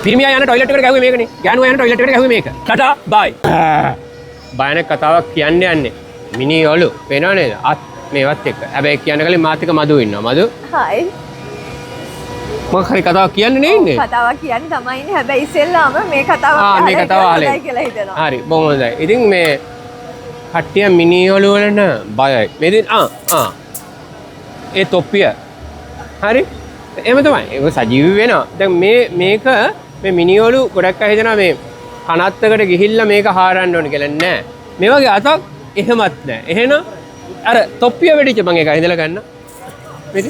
පිරිමි අය යන ටොයිලට් එකට ගැහුවේ මේකනේ. ගෑනු අය යන ටොයිලට් එකට ගැහුවේ මේක. ටටා බයි. භයානක කතාවක් කියන්න යන්නේ. මිනි ඔලු පේනව නේද? අත් මේවත් එක්ක. හැබැයි කියන්න කලින් මාත් එක්ක මధు ඉන්නවා. මధు හයි. මොකක් හරි කතාවක් කියන්න නේ ඉන්නේ. කතාවක් කියන්න තමයි ඉන්නේ. හැබැයි ඉස්සෙල්ලාම මේ කතාව ආ මේ කතාව අහලා අහලා කියලා හිතෙනවා. හරි බොහොම හොඳයි. ඉතින් මේ කට්ටිය මිනි ඔලු වලට බයයි. මේ දින ආ ආ ඒ තොප්පිය. හරි. එහෙම තමයි. ඒක සජීවී වෙනවා. දැන් මේ මේක මේ මිනි ඔලු ගොඩක් අය හිතනවා මේ කනත්තකට ගිහිල්ලා මේක හාරන්න ඕන කියලා. නෑ. මේ වගේ අතක් එහෙමත් නෑ. එහෙනම් අර තොප්පිය වෙඩිච්ච මං ඒක හිඳලා ගන්න. මේ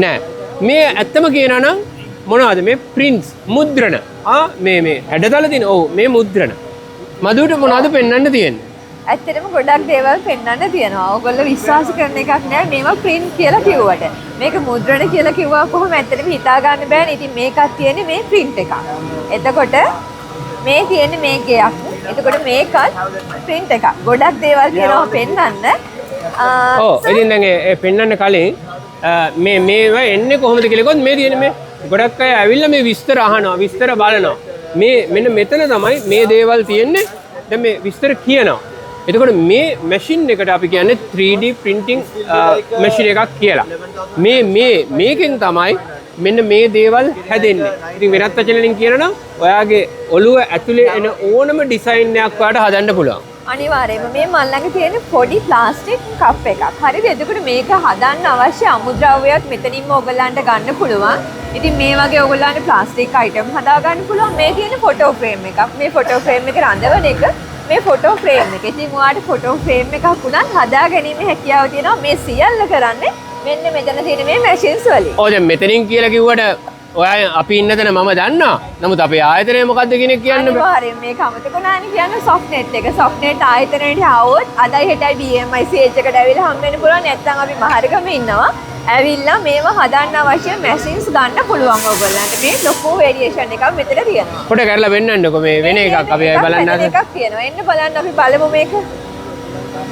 නෑ. මේ ඇත්තම කියනවා නම් මොනවද මේ ප්‍රින්ට්ස් මුද්‍රණ. ආ මේ මේ හැඩතල තියෙන. ඔව් මේ මුද්‍රණ. මధుට මොනවද පෙන්වන්න තියෙන්නේ? ඇත්තටම ගොඩක් දේවල් පෙන්වන්න තියෙනවා. ඔයගොල්ලෝ විශ්වාස කරන එකක් නෑ මේවා ප්‍රින්ට් කියලා කිව්වට. මේක මුද්‍රණ කියලා කිව්වා කොහොම ඇත්තටම හිතා ගන්න බෑනේ. ඉතින් මේකක් තියෙන්නේ මේ ප්‍රින්ට් එකක්. එතකොට මේ තියෙන්නේ මේ ගෙයක්. එතකොට මේකත් ප්‍රින්ට් එකක්. ගොඩක් දේවල් තියෙනවා පෙන්වන්න. ඔව් ඉතින් දැන් ඒ පෙන්වන්න කලින් මේ මේවා එන්නේ කොහොමද කියලා කිව්වොත් මේ තියෙන්නේ මේ ගොඩක් අය ඇවිල්ලා මේ විස්තර අහනවා, විස්තර බලනවා. මේ මෙන්න මෙතන තමයි මේ දේවල් තියෙන්නේ. දැන් මේ විස්තර කියනවා. එතකොට මේ මැෂින් එකට අපි කියන්නේ 3D printing machine එකක් කියලා. මේ මේ මේකෙන් තමයි මෙන්න මේ දේවල් හැදෙන්නේ. ඉතින් වෙනත් වචන වලින් කියනවා නම් ඔයාගේ ඔළුව ඇතුලේ එන ඕනම ඩිසයින් එකක් ඔයාට හදන්න පුළුවන්. අනිවාර්යයෙන්ම මේ මල් ළඟ තියෙන පොඩි ප්ලාස්ටික් කප් එකක්. හරිද? එතකොට මේක හදන්න අවශ්‍ය අමුද්‍රව්‍යයක් මෙතනින්ම ඔයගොල්ලන්ට ගන්න පුළුවන්. ඉතින් මේ වගේ ඔයගොල්ලන්ට ප්ලාස්ටික් අයිටම් හදා ගන්න පුළුවන්. මේ තියෙන ෆොටෝ ෆ්‍රේම් එකක්. මේ ෆොටෝ ෆ්‍රේම් එක රඳවන එක මේ ෆොටෝ ෆ්‍රේම් එක. ඉතින් ඔයාලට ෆොටෝ ෆ්‍රේම් එකක් උනත් හදා ගැනීමේ හැකියාව තියෙනවා. මේ සියල්ල කරන්නේ මෙන්න මෙතන තියෙන මේ මැෂින්ස් වලින්. ඔව් දැන් මෙතනින් කියලා කිව්වට ඔයා අපි ඉන්න තැන මම දන්නවා. නමුත් අපේ ආයතනය මොකද්ද කියන එක කියන්න බෑ. අනිවාර්යෙන් මේක අමතක වුණානේ කියන්න සොෆ්ට්නෙට් එක. සොෆ්ට්නෙට් ආයතනයට ආවොත් අදයි හෙටයි BMICH එකට ඇවිල්ලා හම්බ වෙන්න පුළුවන්. නැත්නම් අපි මහරගම ඉන්නවා. ඇවිල්ලා මේවා හදන්න අවශ්‍ය මැෂින්ස් ගන්න පුළුවන් ඔයගොල්ලන්ට. මේ ලොකු වේරියේෂන් එකක් මෙතන තියෙනවා. පොඩ කරලා වෙන්නන්නකෝ මේ වෙන එකක් අපි ආයෙ බලන්න වෙන හදන. එකක් තියෙනවා. එන්න බලන්න අපි බලමු මේක.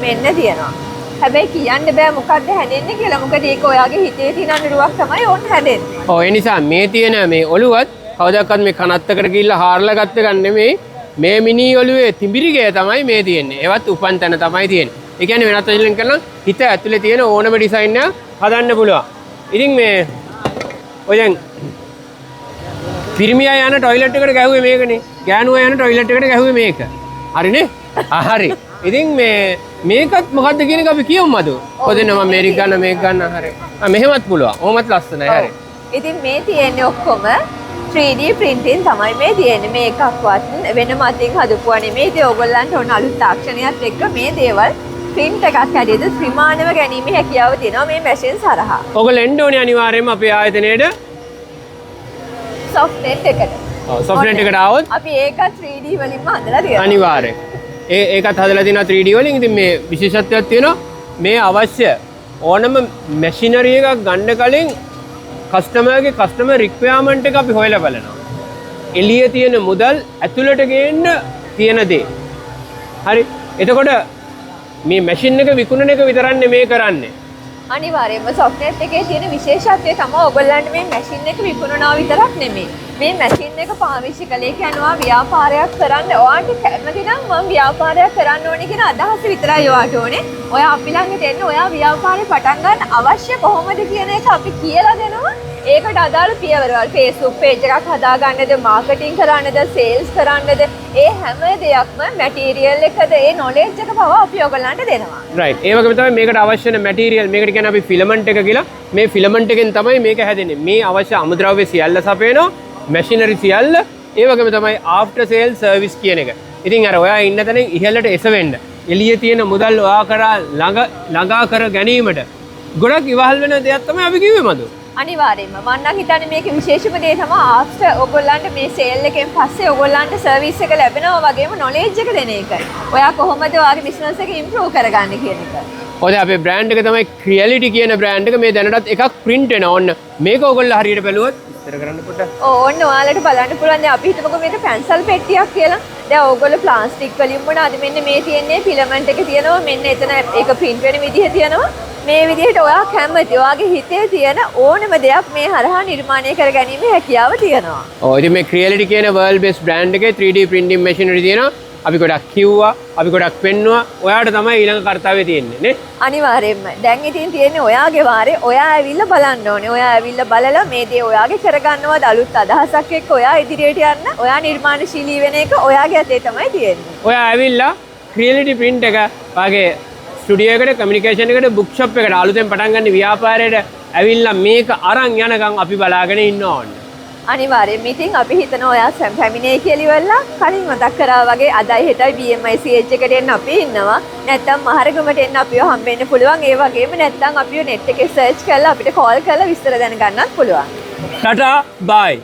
මෙන්න තියෙනවා. හැබැයි කියන්න බෑ මොකද්ද හැදෙන්නේ කියලා. මොකද ඒක ඔයාගේ හිතේ තියෙන අනුරුවක් තමයි ඕන් හැදෙන්නේ. ඔව් ඒ නිසා මේ තියෙන මේ ඔළුවත් කවදාකවත් මේ කනත්තකට ගිහිල්ලා හාරලා ගත්ත එකක් නෙමෙයි. මේ මිනි ඔළුවේ තිඹිරිගය තමයි මේ තියෙන්නේ. ඒවත් උපන් තැන තමයි තියෙන්නේ. ඒ කියන්නේ වෙනත් වචන වලින් කරනවා හිත ඇතුලේ තියෙන ඕනම ඩිසයින් එකක් හදන්න පුළුවන්. ඉතින් මේ ඔය දැන් පිරිමි අය යන ටොයිලට් එකට ගැහුවේ මේකනේ. ගෑනු අය යන ටොයිලට් එකට ගැහුවේ මේක. හරිනේ? ආ හරි. ඉතින් මේ මේකත් මොකද්ද කියන එක අපි කියමු මధు. ඔය දෙන්න මම මේක ගන්න මේක ගන්න හරි. ආ මෙහෙමත් පුළුවන්. ඔහොමත් ලස්සනයි හරි. ඉතින් මේ තියෙන්නේ ඔක්කොම 3D printing තමයි මේ තියෙන්නේ. මේ එකක්වත් වෙනම අතින් හදපුවා නෙමෙයි. ඉතින් ඔයගොල්ලන්ට ඕන අලුත් තාක්ෂණයත් එක්ක මේ දේවල් print එකක් හැටියට ත්‍රිමානව ගැනීමේ හැකියාව තියෙනවා මේ මැෂින්ස් හරහා. ඔයගොල්ලෝ එන්න ඕනේ අනිවාර්යයෙන්ම අපේ ආයතනයේට. සොෆ්ට්නෙට් එකට. ඔව් සොෆ්ට්නෙට් එකට ආවොත් අපි ඒකත් 3D වලින්ම හදලා තියෙනවා. අනිවාර්යෙන්. ඒ ඒකත් හදලා තියෙනවා 3D වලින්. ඉතින් මේ විශේෂත්වයක් තියෙනවා මේ අවශ්‍ය ඕනම මැෂිනරි එකක් ගන්න කලින් කස්ටමර්ගේ කස්ටමර් රික්වයර්මන්ට් එක අපි හොයලා බලනවා. එළිය තියෙන මුදල් ඇතුළට ගේන්න තියෙන දේ. හරි. එතකොට මේ මැෂින් එක විකුණන එක විතරක් නෙමේ කරන්නේ. අනිවාර්යයෙන්ම සොෆ්ට්නෙට් එකේ තියෙන විශේෂත්වය තමයි ඔයගොල්ලන්ට මේ මැෂින් එක විකුණනවා විතරක් නෙමෙයි. මේ මැෂින් එක පාවිච්චි කළේ කියනවා ව්‍යාපාරයක් කරන්න ඔයාට කැමති නම් මම ව්‍යාපාරයක් කරන්න ඕනේ කියන අදහස විතරයි ඔයාට ඕනේ. ඔයා අපි ළඟට එන්න ඔයා ව්‍යාපාරේ පටන් ගන්න අවශ්‍ය කොහොමද කියන එක අපි කියලා දෙනවා. ඒකට අදාළ පියවරවල් Facebook page එකක් හදාගන්නද, මාකටිං කරන්නද, සේල්ස් කරන්නද, ඒ හැම දෙයක්ම මැටීරියල් එකද, ඒ නොලෙජ් එක පවා අපි ඔයගොල්ලන්ට දෙනවා. රයිට්. ඒ වගේම තමයි මේකට අවශ්‍ය වෙන මැටීරියල් මේකට කියන්නේ අපි ෆිලමන්ට් එක කියලා. මේ ෆිලමන්ට් එකෙන් තමයි මේක හැදෙන්නේ. මේ අවශ්‍ය අමුද්‍රව්‍ය සියල්ල සපයනවා, මැෂිනරි සියල්ල, ඒ වගේම තමයි ආෆ්ටර් සේල් සර්විස් කියන එක. ඉතින් අර ඔයා ඉන්න තැනින් ඉහළට එසවෙන්න, එළිය තියෙන මුදල් ඔයා කරා ළඟා කර ගැනීමට ගොඩක් ඉවහල් වෙන දෙයක් තමයි අපි කිව්වේ මధు. අනිවාර්යයෙන්ම මම නම් හිතන්නේ මේකේ විශේෂම දේ තමයි ආෆ්ටර් ඔයගොල්ලන්ට මේ සේල් එකෙන් පස්සේ ඔයගොල්ලන්ට සර්විස් එක ලැබෙනවා වගේම නොලෙජ් එක දෙන එක. ඔයා කොහොමද ඔයාගේ බිස්නස් එක ඉම්ප්‍රූව් කරගන්නේ කියන එක. ඔය දැන් අපේ බ්‍රෑන්ඩ් එක තමයි ක්‍රියැලිටි කියන බ්‍රෑන්ඩ් එක. මේ දැනටත් එකක් ප්‍රින්ට් වෙනවා. ඔන්න මේක ඔයගොල්ලෝ හරියට බැලුවොත් විස්තර කරන්න පොඩ්ඩක්. ඔව් ඔන්න ඔයාලට බලන්න පුළුවන්. දැන් අපි හිතමුකෝ මේක පැන්සල් පෙට්ටියක් කියලා. දැන් ඔයගොල්ලෝ ප්ලාස්ටික් වලින් මොනවාද මෙන්න මේ තියෙන්නේ ෆිලමන්ට් එක තියෙනවා. මෙන්න එතන ඒක ප්‍රින්ට් වෙන විදිහ තියෙනවා. මේ විදිහට ඔයා කැමති ඔයාගේ හිතේ තියෙන ඕනම දෙයක් මේ හරහා නිර්මාණය කර ගැනීමේ හැකියාව තියෙනවා. ඔව්, ඉතින් මේ ක්‍රියලිටි කියන වර්ල්ඩ් බෙස්ට් බ්‍රෑන්ඩ් එකේ 3D printing machinery තියෙනවා. අපි ගොඩක් කිව්වා, අපි ගොඩක් පෙන්නුවා. ඔයාට තමයි ඊළඟ කර්තව්‍ය තියෙන්නේ නේ. අනිවාර්යෙන්ම. දැන් ඉතින් තියෙන්නේ ඔයාගේ වාරේ. ඔයා ඇවිල්ලා බලන්න ඕනේ. ඔයා ඇවිල්ලා බලලා මේ දේ ඔයාගේ කරගන්නවද, අලුත් අදහසක් එක්ක ඔයා ඉදිරියට යන්න, ඔයා නිර්මාණශීලී වෙන එක ඔයාගේ අතේ තමයි තියෙන්නේ. ඔයා ඇවිල්ලා ක්‍රියලිටි ප්‍රින්ට් එක ඔයාගේ ස්ටුඩියෝ එකට, කමියුනිකේෂන් එකට, බුක් ෂොප් එකට, අලුතෙන් පටන් ගන්න ව්‍යාපාරයට ඇවිල්ලා මේක අරන් යනකම් අපි බලාගෙන ඉන්න ඕනේ. අනිවාර්යෙන්ම. ඉතින් අපි හිතනවා ඔයා පැමිණෙයි කියලා ඉවරලා කලින් මතක් කරා වගේ අදයි හෙටයි BMICH එකට එන්න අපි ඉන්නවා. නැත්තම් මහරගමට එන්න අපිව හම්බෙන්න පුළුවන්. ඒ වගේම නැත්තම් අපිව නෙට් එකේ සර්ච් කරලා අපිට කෝල් කරලා විස්තර දැනගන්නත් පුළුවන්. ටටා, බයි.